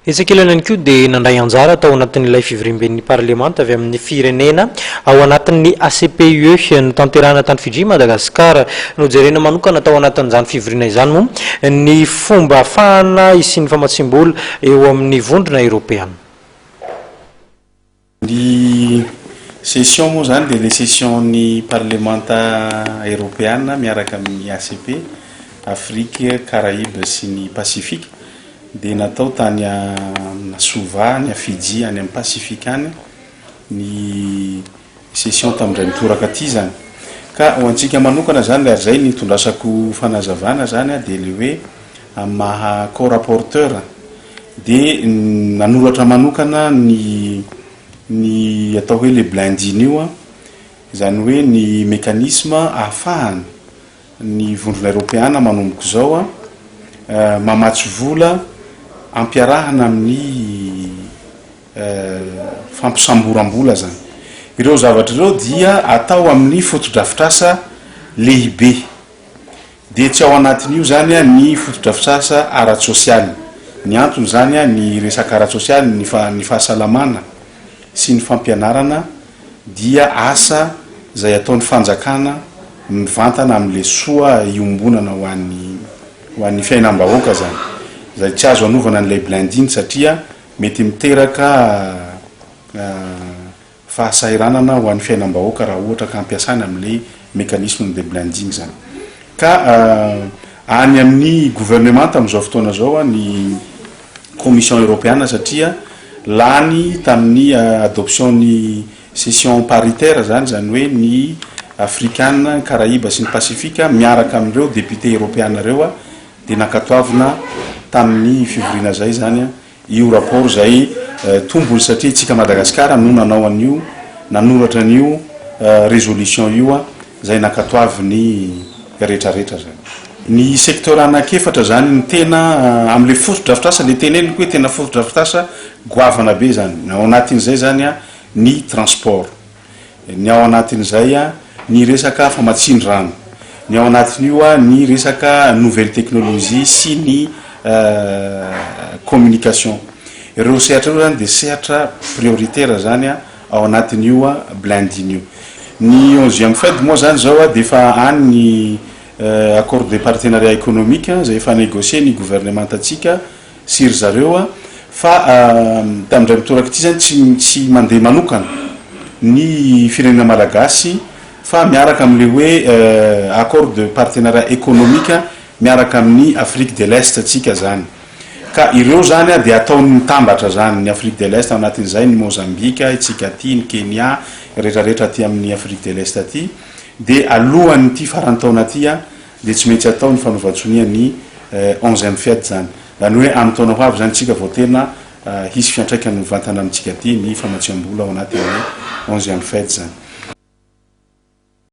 Etsy ankilany ihany koa dia nandray anjara tao anatin'ilay fivoriamben'ny parlemanta avy amin'ny firenena ao anatin'ny ACPUE notanterahina tany Fiji, Madagasikara. Nojerena manokana tao anatin'izany fivoriana izany moa ny fomba ahafahana hisian'ny famatsiam-bola eo amin'ny vondrona eoropeana. Ny session moa izany dia ilay session-n'ny parlemanta eoropeana miaraka amin'ny ACP, Afrique, Caraïbes sy ny Pacifique. Dia natao tany Suva, any Fiji, any amin'ny Pacifique any ny session tamin'indray mitoraka aty izany. Ka ho antsika manokana izany, ary izay no itondrasako fanazavana izany, dia ilay hoe amin'ny maha co-rapporteur dia nanoratra manokana ny ny atao hoe le blinding io, izany hoe ny mécanisme ahafahana Ny Vondrona Eoropeana manomboka izao mamatsy vola ampiarahana amin'ny fampisamboram-bola izany. Ireo zavatra ireo dia atao amin'ny fotodrafitrasa lehibe. Dia tsy ao anatin'io izany ny fotodrafitrasa ara-tsosialy. Ny antony izany ny resaka ara-tsosialy, ny ny fahasalamana sy ny fampianarana dia asa izay ataon'ny fanjakana mivantana amin'ilay soa iombonana ho an'ny ho an'ny fiainam-bahoaka izany, izay tsy azo anovana an'ilay blinding satria mety miteraka fahasahiranana ho an'ny fiainam-bahoaka raha ohatra ka ampiasana amin'ilay mécanisme de blinding izany. Ka any amin'ny gouvernemanta amin'izao fotoana izao ny Commission Eoropeana satria lany tamin'ny adoption ny session paritaire zany, izany hoe ny Afrikana, ny Karaiba sy ny Pasifika miaraka amin'ireo député Eoropeana ireo dia nankatoavina tamin'ny fivoriana izay izany io rapport izay tombony satria itsika Madagasikara no nanao an'io, nanoratra an'io résolution io izay nankatoavin'ny retraretra zany. Ny secteur anankiefatra zany no tena amin'ilay fotodrafitrasa, ilay teneniko hoe tena fotodrafitrasa goavana be zany, ny ao anatin'izay zany ny transport. Ny ao anatin'izay ny resaka famatsian-drano, ny ao anatin'io ny resaka nouvelle technologie sy ny communication. Ireo sehatra ireo zany dia sehatra prioritaire zany ao anatin'io blinding io. Ny onzième Fed moa zany zao dia efa any ny accord de partenariat économique izay efa négocier ny gouvernementantsika sy ry zareo a, fa tamin'indray mitoraka ity zany tsy tsy mandeha manokana ny firenena malagasy fa miaraka amin'le hoe accord de partenariat économique miaraka amin'ny Afrique de l'Est tsika zany, ka ireo zany a dia ataony mitambatra zany ny Afrique de l'Est, ao anatin'izay ny Mozambique, itsika aty, ny Kenya, retraretra aty amin'ny Afrique de l'Est aty, dia alohan'ity faran'ny taona aty a dia tsy maintsy atao ny fanaovan-tsonia ny onzième Fed izany. Izany hoe amin'ny taona ho avy izany isika vao tena hisy fiantraikany mivantana amintsika aty ny famatsiam-bola ao anatin'ny onzième Fed izany.